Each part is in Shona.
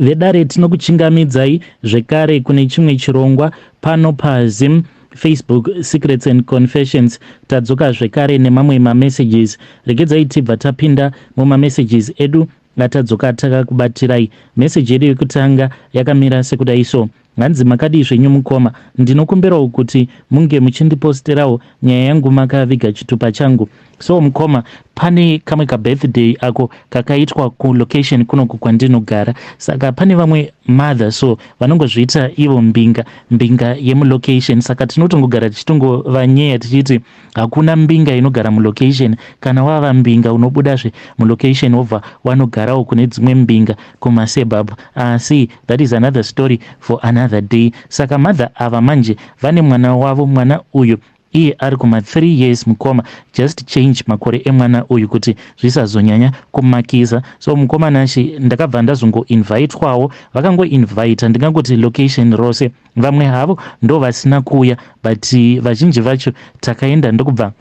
Vedare, tinokuchingamidzai zvekare kune chimwe chirongwa pano paZim Facebook Secrets and Confessions. Tadzoka zvekare nemamwe mamessages. Regedzai tibva tapinda mumamessages edu atadzoka takakubatirai. Meseji yedu yekutanga yakamira sekudai so. Hanzi, "Makadii zvenyu mukoma? Ndinokumbirawo kuti munge muchindiposterawo nyaya yangu makaviga chitupa changu." So mukoma, pane kamwe kabirthday ako kakaitwa kulocation kunoku kwandinogara. Saka pane vamwe mother so vanongozviita ivo mbinga, mbinga yemulocation. Saka tinotongogara tichitongovanyeya tichiti hakuna mbinga inogara mulocation. Kana wava mbinga, unobudazve mulocation, wobva wanogarawo kune dzimwe mbinga kumasuburbs. Asi that is another story for another day. Saka mother ava manje vane mwana wavo. Mwana uyu iye ari kuma3 years. Mukoma, just change makore emwana uyu kuti zvisazonyanya kumakisa. So mukoma Nashi, ndakabva ndazongoinvitwawo. Vakangoinvita, ndingangoti location rose. Vamwe havo ndo vasina kuuya, but vazhinji vacho takaenda, ndokubva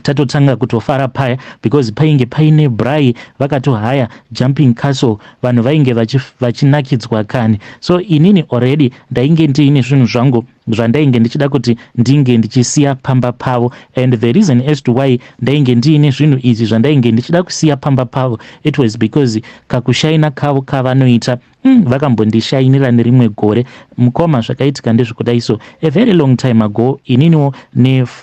tatotanga kutofara paya because painge paine braai, vakatohaya jumping castle, vanhu vainge vachinakidzwa kani. So inini already ndainge ndiine zvinhu zvangu zvandainge ndichida kuti ndinge ndichisiya pamba pavo. And the reason as to why ndainge ndiine zvinhu izvi zvandainge ndichida kusiya pamba pavo, it was because kakushaina kavo kavanoita, vakambondishainira nerimwe gore. Mukoma, zvakaitika ndezvekudai so. A very long time ago, ininiwo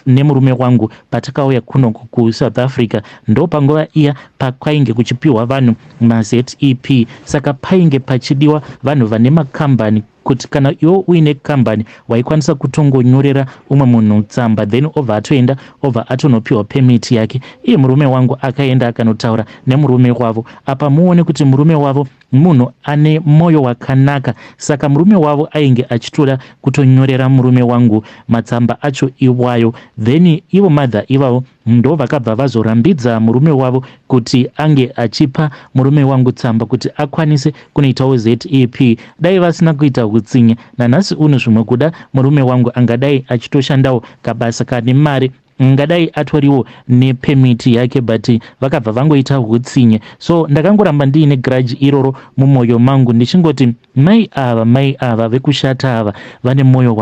nemurume wangu patakauya kunoku kuSouth Africa, ndo panguva iya pakwainge kuchipiwa vanhu maZEP. Saka painge pachidiwa vanhu vane makambani, kuti kana iwo uine kambani, waikwanisa kutongonyorera umwe munhu tsamba, then obva atoenda, obva atonopiwa permit yake. Iye murume wangu akaenda akanotaura nemurume wavo. Apa muone kuti murume wavo munhu ane mwoyo wakanaka. Saka murume wavo ainge achitora kutonyorera murume wangu matsamba acho iwayo. Then ivo mother ivavo ndo vakabva vazorambidza murume wavo kuti ange achipa murume wangu tsamba kuti akwanise kunoitawo ZEP. Dai vasina kuita utsinye, nanhasi uno zvimwe kuda murume wangu angadai achitoshandawo kabasa kane mari, ngadai atoriwo nepermit yake, but vakabva vangoita utsinye. So ndakangoramba ndiine grudge iroro mumwoyo mangu, ndichingoti mai ava, mai ava vekushata ava, vane mwoyo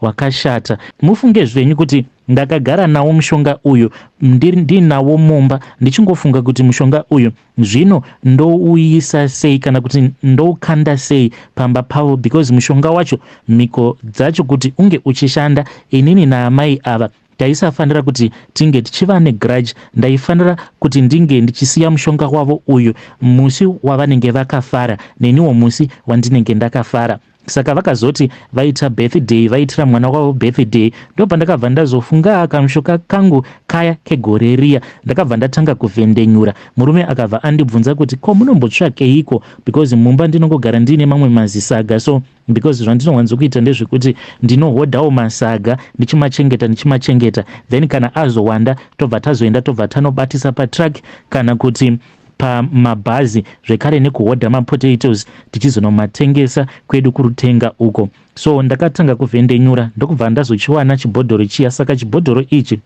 wakashata waka. Mufunge zvenyu kuti ndakagara nawo mushonga uyu, ndinawo mumba, ndichingofunga kuti mushonga uyu zvino ndouisa sei kana kuti ndoukanda sei pamba pavo, because mushonga wacho, mhiko dzacho kuti unge uchishanda, inini naamai ava taisafanira kuti tinge tichiva negrudge. Ndaifanira kuti ndinge ndichisiya mushonga wavo uyu musi wavanenge vakafara, neniwo musi wandinenge ndakafara. Saka vakazoti vaita birthday, vaitira mwana wavo birthday, ndopandakabva ndazofunga kamushoka kangu kaya kegore riya. Ndakabva ndatanga kuvhendenyura. Murume akabva andibvunza kuti, "Ko munombotsvakeiko?" Because mumba ndinongogara ndiine mamwe mazisaga. So because zvandinowanzokuita ndezvekuti ndinohodhawo masaga, ndichimachengeta, ndichimachengeta, then kana azowanda, tobva tazoenda, tobva tanobatisa patruck kana kuti pamabhazi, zvekare nekuhodha mapotatoes tichizonomatengesa kwedu kurutenga uko. So ndakatanga kuvhendenyura, ndokubva ndazochiwana chibhodhoro chiya. Saka chibhodhoro ichi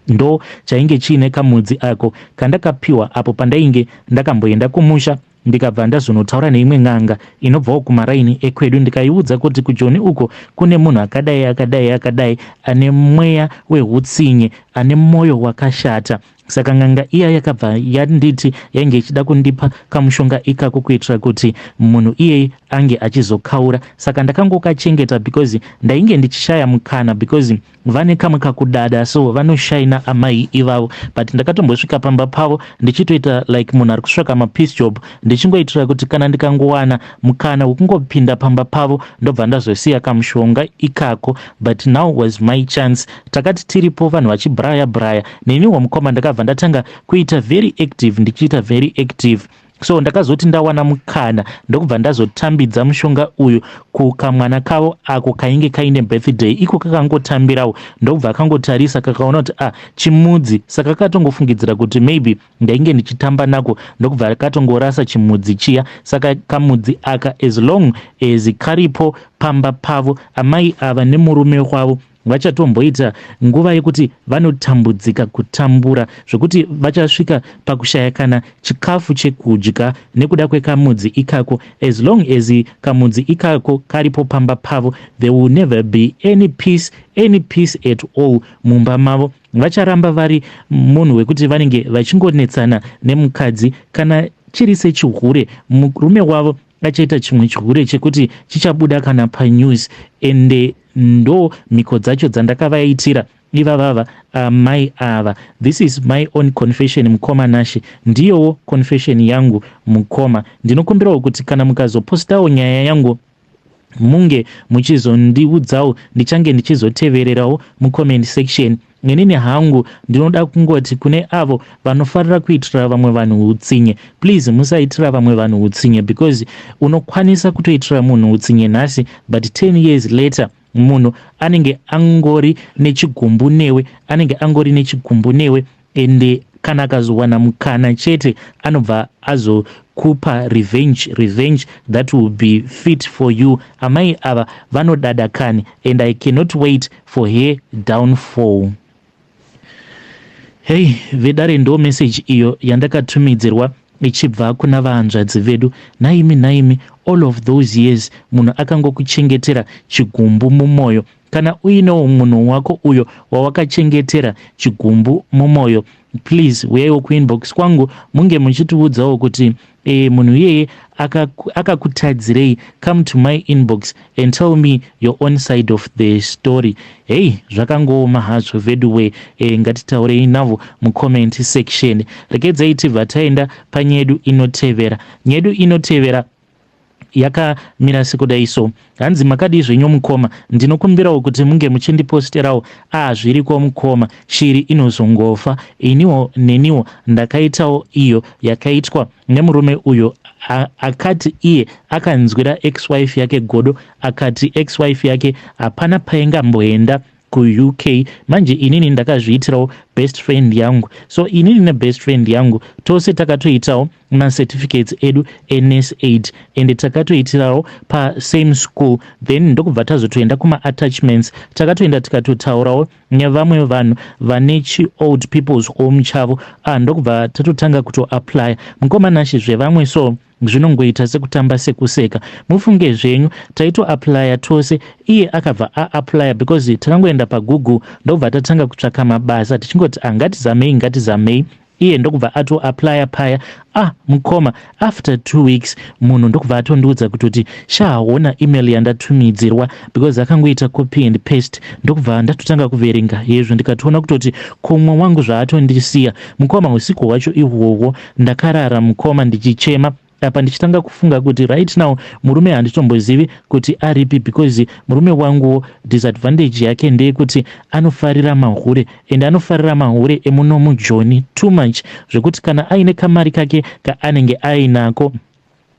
ndo chainge chiine kamudzi ako kandakapiwa apo pandainge ndakamboenda kumusha, ndikabva ndazonotaura neimwe n'anga inobvawo kumaraini ekwedu, ndikaiudza kuti kuJoni uko kune munhu akadai, akadai, akadai, ane mweya weutsinye, ane mwoyo wakashata. Saka n'anga iya yakabva yanditi yainge ichida kundipa kamushonga ikako kuitira kuti munhu iyeye ange achizokaura. Saka ndakangokachengeta because ndainge ndichishaya mukana, because vane kamwe kakudada, so vanoshaina amai ivavo. But ndakatombosvika pamba pavo ndichitoita like munhu ari kusvaka mapiece job, ndichingoitira kuti kana ndikangowana mukana wekungopinda pamba pavo, ndobva ndazosiya kamushonga ikako. But now was my chance. Takati tiripo, vanhu vachibraya braya, neniwo mukoma ndakabva ndatanga kuita very active, ndichiita very active. So ndakazoti ndawana mukana, ndokubva ndazotambidza mushonga uyu kukamwana kavo ako kainge kaine birthday iko. Kakangotambirawo, ndokubva akangotarisa, kakaona kuti, "Ah, chimudzi." Saka katongofungidzira kuti maybe ndainge ndichitamba nako, ndokubva katongorasa chimudzi chiya. Saka kamudzi aka, as long as karipo pamba pavo amai ava nemurume wavo, Vachatomboita nguva yekuti vanotambudzika kutambura zvekuti vachasvika pakushaya kana chikafu chekudya nekuda kwekamudzi ikako. As long as kamudzi ikako karipo pamba pavo, there will never be any peace, any peace at all mumba mavo. Vacharamba vari munhu wekuti vanenge vachingonetsana nemukadzi. Kana chiri sechihure, murume wavo achaita chimwe chihure chekuti chichabuda kana panews. Ende ndo mhiko dzacho dzandakavaitira ivavava amai ava. This is my own confession, mukoma Nashe. Ndiyowo confession yangu, mukoma. Ndinokumbirawo kuti kana mukazopostawo nyaya yangu, munge muchizondiudzawo, ndichange ndichizotevererawo mucomment section. Inini hangu ndinoda kungoti kune avo vanofarira kuitira vamwe vanhu utsinye, please musaitira vamwe vanhu utsinye, because unokwanisa kutoitira munhu utsinye nhasi, but 10 years later munhu anenge angori nechigumbu newe, anenge angori nechigumbu newe. Ende kana akazowana mukana chete, anobva azokupa revenge, revenge that will be fit for you. Amai ava vanodada kani, and I cannot wait for her downfall. Hei vedare, ndo message iyo yandakatumidzirwa ichibva kuna vahanzvadzi vedu. Naimi, naimi, all of those years munhu akangokuchengetera chigumbu mumwoyo. Kana uinewo munhu wako uyo wawakachengetera chigumbu mumwoyo, please uyaiwo kuinbox kwangu, munge muchitiudzawo kuti munhu iyeye akakutadzirei. Come to my inbox and tell me your own side of the story. Hei, zvakangooma hazvo veduwe. Ngatitaurei navo mucomment section. Regedzai tibva taenda panyedu inotevera. Nyedu inotevera yakamira sekudai so. Hanzi, "Makadii zvenyu mukoma? Ndinokumbirawo kuti munge muchindiposterawo." A, zviriko mukoma, shiri inozongofa. Iniwo neniwo ndakaitawo iyo yakaitwa nemurume uyo. Akati iye akanzwira ex-wife yake godo, akati ex-wife yake hapana paingamboenda kuUK. Manje inini ndakazviitirawo best friend yangu. So inini nebest friend yangu tose takatoitawo macertificates edu enurse aid, ende takatoitirawo pasame school. Then ndokubva tazotoenda kumaattachments. Takatoenda tikatotaurawo nevamwe vanhu vane chiold people's home chavo. Ah, ndokubva tatotanga kutoapply. Mukoma Nashe, zvevamwe so zvinongoita sekutamba sekuseka, mufunge zvenyu. Taitoapplya tose, iye akabva aapplya because takangoenda paGoogle, ndokubva tatanga kutsvaka mabasa tichingoti, "Ah, ngatizamei, ngatizamei." Iye ndokubva atoapplya paya. Ah, mukoma, after 2 weeks munhu ndokubva atondiudza kutoti, "Shahaona email yandatumidzirwa," because akangoita copy and paste. Ndokubva ndatotanga kuverenga hezvo, ndikatoona kutoti kumwe wangu zvaatondisiya. Mukoma, usiku hwacho ihwohwo ndakarara, mukoma, ndichichema. Apa ndichitanga kufunga kuti right now murume handitombozivi kuti aripi, because murume wanguwo disadvantage yake ndeyekuti anofarira mahure, and anofarira mahure emuno muJoni too much, zvekuti kana aine kamari kake kaanenge ainako,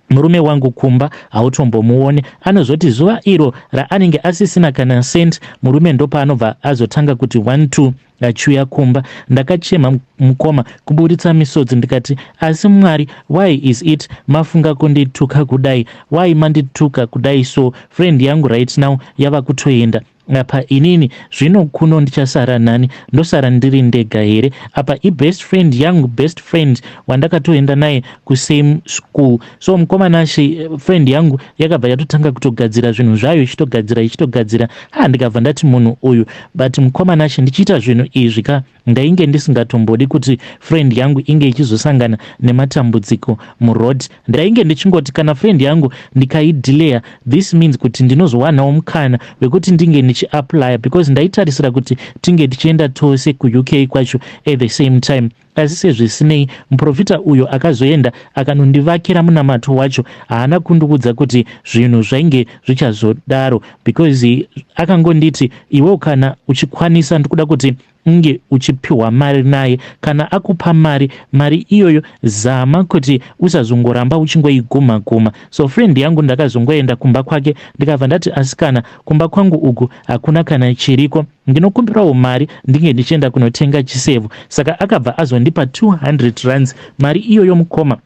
murume wangu kumba hautombomuoni. Anozoti zuva iro raanenge asisina kana cent, murume ndopaanobva azotanga kuti 1 2 achiuya kumba. Ndakachema, mukoma, kuburitsa misodzi, ndikati, "Asi Mwari, why is it mafunga kundituka kudai? Why mandituka kudai?" So friend yangu right now yava kutoenda, apa inini zvino kuno ndichasara nani? Ndosara ndiri ndega here? Apa ibest friend yangu, best friend wandakatoenda naye kusame school. So mukoma Nashe, friend yangu yakabva yatotanga kutogadzira zvinhu zvayo, ichitogadzira, ichitogadzira. Ha, ndikabva ndati munhu uyu. But mukoma Nashe, ndichiita zvinhu izvi ka, ndainge ndisingatombodi kuti friend yangu inge ichizosangana nematambudziko muroad. Ndainge ndichingoti kana friend yangu ndikaidelaya, this means kuti ndinozowanawo mukana wekuti ndinge ndichiapplya, because ndaitarisira kuti tinge tichienda tose kuUK kwacho at the same time. Asi sezvisinei, muprofita uyo akazoenda akanondivakira munamato wacho haana kundiudza kuti zvinhu zvainge zvichazodaro, because akangonditi, "Iwewo kana uchikwanisa, ndikuda kuti unge uchipiwa mari naye. Kana akupa mari, mari iyoyo zama kuti usazongoramba uchingoiguma guma." So friend yangu ndakazongoenda kumba kwake, ndikabva ndati, "Asikana, kumba kwangu uku hakuna kana chiriko, ndinokumbirawo mari ndinge ndichienda kunotenga chisevo." Saka akabva azondipa 200 rands. Mari iyoyo, mukoma,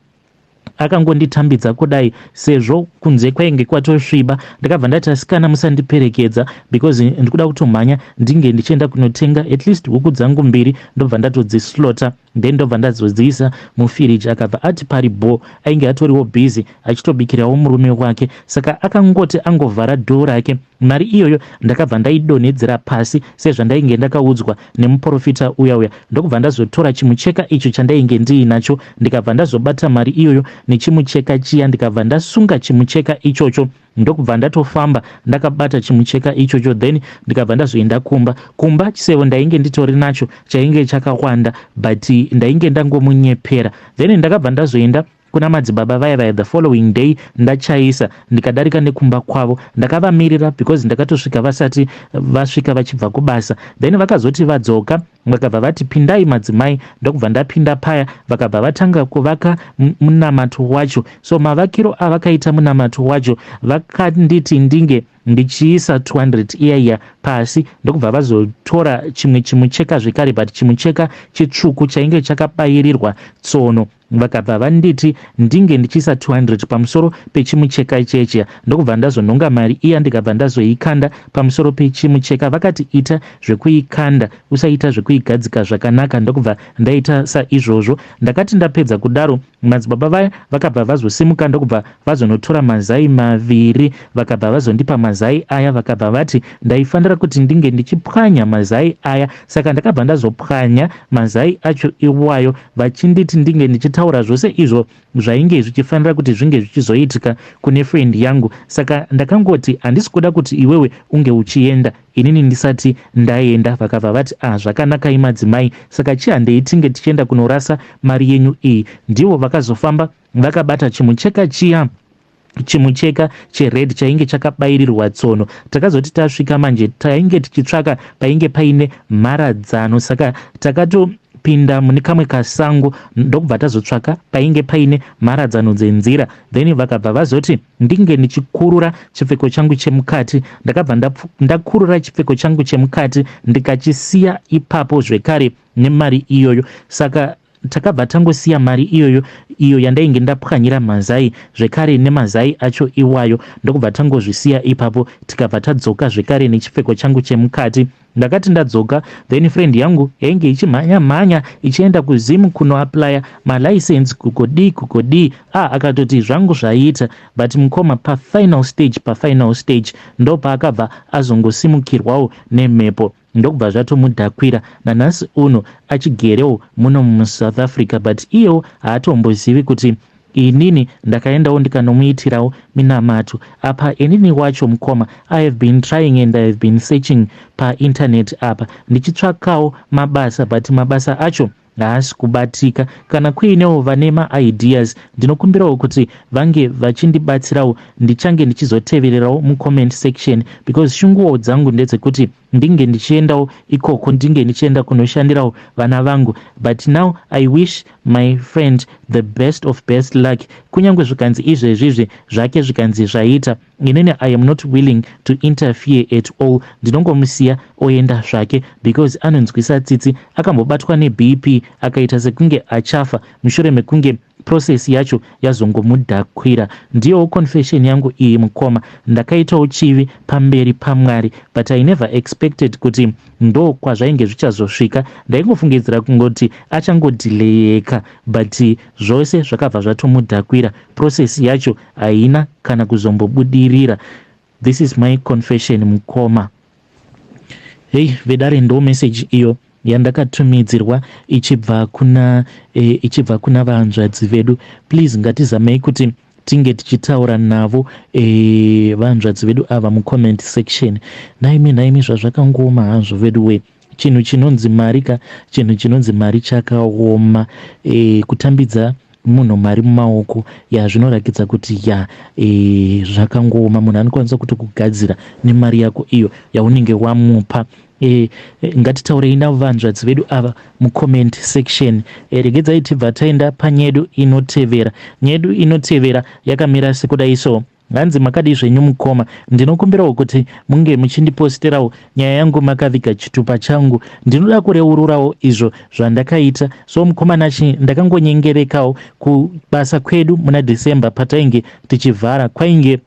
Akangonditambidza kudai, sezvo kunze kwainge kwatosviba, ndakabva ndati, "Asikana, musandiperekedza because ndikuda kutomhanya ndinge ndichienda kunotenga at least huku dzangu mbiri, ndobva ndatodzislaughter, then ndobva ndazodziisa mufiriji." Akabva ati pari bho. Ainge atoriwo busy achitobikirawo murume wake. Saka akangoti angovhara dhoo rake, mari iyoyo ndakabva ndaidonhedzera pasi sezvandainge ndakaudzwa nemuprofita uya uya. Ndokubva ndazotora chimucheka icho chandainge ndiinacho, ndikabva ndazobata mari iyoyo nechimucheka chiya, ndikabva ndasunga chimucheka ichocho, ndokubva ndatofamba ndakabata chimucheka ichocho. Then ndikabva ndazoenda kumba. Kumba chisevo ndainge nditori nacho, chainge chakawanda, but ndainge ndangomunyepera. Then ndakabva ndazoenda kuna madzibaba vaya vaya the following day. Ndachaisa, ndikadarika nekumba kwavo, ndakavamirira because ndakatosvika vasati vasvika vachibva kubasa. Then vakazoti vadzoka, vakabva vati, "Pindai, madzimai." Ndokubva ndapinda paya, vakabva vatanga kuvaka munamato wacho. So mavakiro avakaita munamato wacho, vakanditi ndinge ndichiisa 200 iyaiya pasi, ndokubva vazotora chimwe chimucheka zvekare, but chimucheka chitsvuku chainge chakabayirirwa tsono. Vakabva vanditi ndinge ndichiisa 200 pamusoro pechimucheka chechiya. Ndokubva ndazonhonga mari iya, ndikabva ndazoikanda pamusoro pechimucheka. Vakati, "Ita zvekuikanda, usaita zvekuigadzika zvakanaka." Ndokubva ndaita saizvozvo. Ndakati ndapedza kudaro, madzibaba vaya vakabva vazosimuka, ndokubva vazonotora mazai maviri, vakabva vazondipa mazai aya. Vakabva vati ndaifanira kuti ndinge ndichipwanya mazai aya. Saka ndakabva ndazopwanya mazai acho iwayo, vachinditi ndinge ndichitaura zvose izvo zvainge zvichifanira kuti zvinge zvichizoitika kune friend yangu. Saka ndakangoti, "Handisi kuda kuti iwewe unge uchienda inini ndisati ndaenda." Vakabva vati, "Ah, zvakanakai, madzimai, saka chihandei tinge tichienda kunorasa mari yenyu iyi." Ndivo vakazofamba vakabata chimucheka chiya, chimucheka chered chainge chakabayirirwa tsono. Takazoti tasvika manje, tainge tichitsvaka painge paine mharadzano, saka takatopinda mune kamwe kasango, ndokubva tazotsvaka painge paine mharadzano dzenzira. Then vakabva vazoti ndinge ndichikurura chipfeko changu chemukati. Ndakabva ndakurura chipfeko changu chemukati, ndikachisiya ipapo zvekare nemari iyoyo. Saka takabva tangosiya mari iyoyo, iyo yandainge ndapwanyira mazai zvekare nemazai acho iwayo, ndokubva tangozvisiya ipapo. Tikabva tadzoka zvekare nechipfeko changu chemukati. Ndakati ndadzoka, then friend yangu yainge ichimhanya mhanya ichienda kuZimu kunoapplya malicense, kukodii kukodii. Ah, akatoti zvangu zvaita, but mukoma, pafinal stage, pafinal stage ndopaakabva azongosimukirwawo nemhepo, ndokubva zvatomudhakwira. Nanhasi uno achigerewo muno muSouth Africa, but iyewo haatombozivi kuti inini ndakaendawo ndikanomuitirawo minamato apa. Inini wacho, mukoma, I have been trying and I have been searching painternet apa ndichitsvakawo mabasa, but mabasa acho haasi kubatika. Kana kuinewo vane maideas, ndinokumbirawo kuti vange vachindibatsirawo. Ndichange ndichizotevererawo mucomment section, because shunguwo dzangu ndedzekuti ndinge ndichiendawo ikoko, ndinge ndichienda kunoshandirawo vana vangu. But now I wish my friend the best of best luck. Kunyange zvikanzi izvezvizvi zvake zvikanzi zvaita, inini I am not willing to interfere at all. Ndinongomusiya oenda zvake because anonzwisa tsitsi. Akambobatwa neBP, akaita sekunge achafa mushure mekunge process yacho yazongomudhakwira. Ndiyowo confession yangu iyi, mukoma. Ndakaitawo chivi pamberi paMwari, but I never expected kuti ndo kwazvainge zvichazosvika. Ndaingofungidzira kungoti achangodhileyeka, but zvose zvakabva zvatomudhakwira. Process yacho haina kana kuzombobudirira. This is my confession, mukoma. Hei vedare, ndo message iyo yandakatumidzirwa ichibva kuna vanzvadzi vedu. Please, ngatizamei kuti tinge tichitaura navo vanzvadzi vedu ava mucomment section. Naimi, naimi, zvazvakangooma hazvo vedu we. Chinhu chinonzi mari ka, chinhu chinonzi mari chakaoma. Kutambidza munhu mari mumaoko ya, zvinorakidza kuti ya, zvakangooma. Munhu anokwanisa kutokugadzira nemari yako iyo yaunenge wamupa. Ngatitaurei navo vanzvadzi vedu ava mucomment section. Regedzai tibva taenda panyedu inotevera. Nyedu inotevera yakamira sekudai so. Hanzi makadii zvenyu mukoma, ndinokumbirawo kuti munge muchindiposterawo nyaya yangu makaviga chitupa changu. Ndinoda kureururawo izvo zvandakaita. So mukoma Nashy ndakangonyengerekawo kubasa kwedu muna December patainge tichivhara kwainge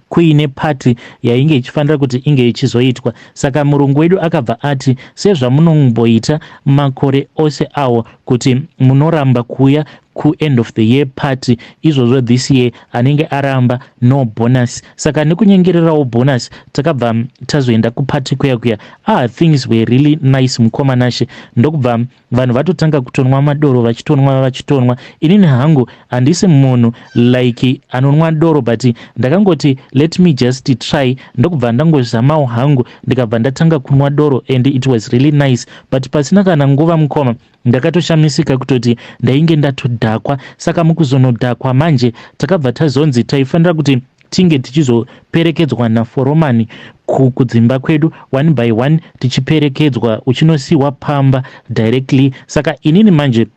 kuine party yainge ichifanira kuti inge ichizoitwa. Saka murungu wedu akabva ati sezvamunomboita makore ose awo kuti munoramba kuuya kuend of the year party izvozvo this year anenge aramba no bonus. Saka nekunyengererawo bonus takabva tazoenda kuparty kuya kuya. Ah, things were really nice mukoma Nashe. Ndokubva vanhu vatotanga kutonwa madoro vachitonwa vachitonwa. Inini hangu handisi munhu like anonwa doro, but ndakangoti let me just try, ndokubva ndangozamawo hangu, ndikabva ndatanga kunwa doro and it was really nice. But pasina kana nguva mukoma, ndakatoshamisika kutoti ndainge ndatodhakwa. Saka mukuzonodhakwa manje takabva tazonzi taifanira kuti tinge tichizoperekedzwa naforomani kudzimba kwedu one by one, tichiperekedzwa uchinosiyiwa pamba directly. Saka inini manje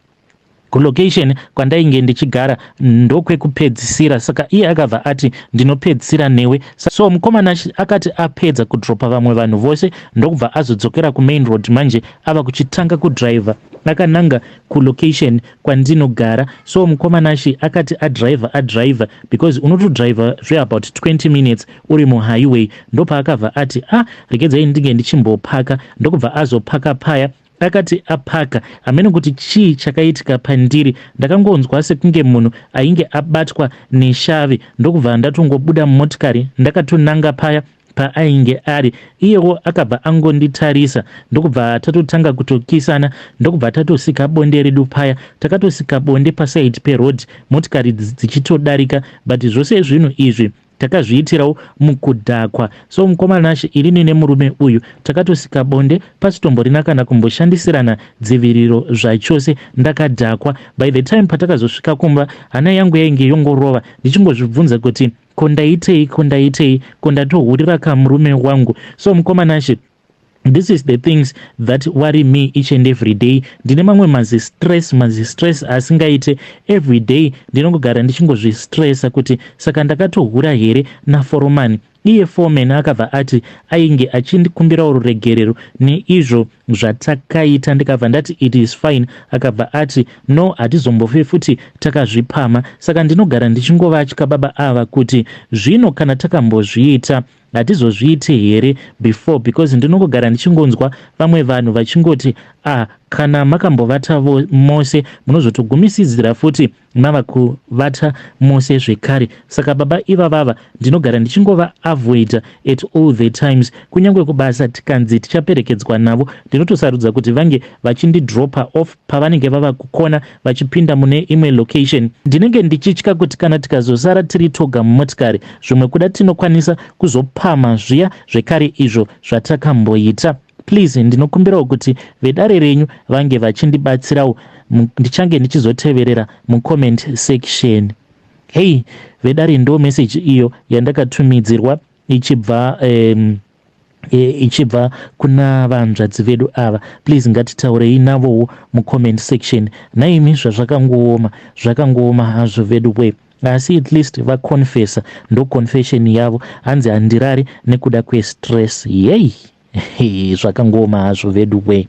kulocation kwandainge ndichigara ndokwekupedzisira, saka iye akabva ati ndinopedzisira newe. So mukomana akati apedza kudropa vamwe vanhu vose, ndokubva azodzokera kumain road manje ava kuchitanga kudhiraivha akananga kulocation kwandinogara. So mukomanashi akati adhiraivha adhiraivha, because unotodhiraivha zveabout 20 minutes uri muhighway, ndopaakabva ati ah, regedzai ndinge ndichimbopaka. Ndokubva azopaka paya. Akati apaka, hamene kuti chii chakaitika pandiri, ndakangonzwa sekunge munhu ainge abatwa neshavi, ndokubva ndatongobuda mumotikari ndakatonanga paya paainge ari. Iyewo akabva angonditarisa, ndokubva tatotanga kutokisana, ndokubva tatosika bonde redu paya. Takatosika bonde pasaidi peroad, motikari dzichitodarika, but zvose zvinhu izvi takazviitirawo mukudhakwa. So mukoma Nashe, irini nemurume uyu takatosika bonde pasitomborina kana kumboshandisirana dziviriro zvachose, ndakadhakwa. By the time patakazosvika kumba, hana yangu yainge yongorova, ndichingozvibvunza kuti ko ndaitei, ko ndaitei, ko ndatohurira kamurume wangu. So mukoma Nashe, this is the things that worry me each and every day. Ndine mamwe mazistress, mazistress asingaite. Every day ndinongogara ndichingozvistressa kuti saka ndakatohura here naforomani. Iye foreman akabva ati ainge achindikumbirawo ruregerero neizvo zvatakaita. Ndikabva ndati it is fine. Akabva ati no, hatizombofe futi takazvipama. Saka ndinogara ndichingovatya baba ava kuti zvino kana takambozviita hatizozviiti here before, because ndinongogara ndichingonzwa vamwe vanhu vachingoti ah, kana makambovata mose munozotogumisidzira futi mava kuvata mose zvekare. Saka baba ivavava ndinogara ndichingova avoida at all the times. Kunyange kubasa tikanzi tichaperekedzwa navo, ndinotosarudza kuti vange vachindidropa off pavanenge vava kukona vachipinda mune imwe location. Ndinenge ndichitya kuti kana tikazosara tiri toga mumotikari, zvimwe kuda tinokwanisa kuzopama zviya zvekare izvo zvatakamboita. Please, ndinokumbirawo kuti vedare renyu vange vachindibatsirawo. Ndichange ndichizoteverera mucomment section. Hei vedare, ndo message iyo yandakatumidzirwa ichibva ichibva kuna vanzvadzi vedu ava. Please, ngatitaurei navowo mucomment section. Naimi, zvazvakangooma, zvakangooma hazvo vedu we, asi at least vaconfessa, ndo confession yavo. Hanzi handirari nekuda kwestress. Yei, zvakangooma hazvo vedu we.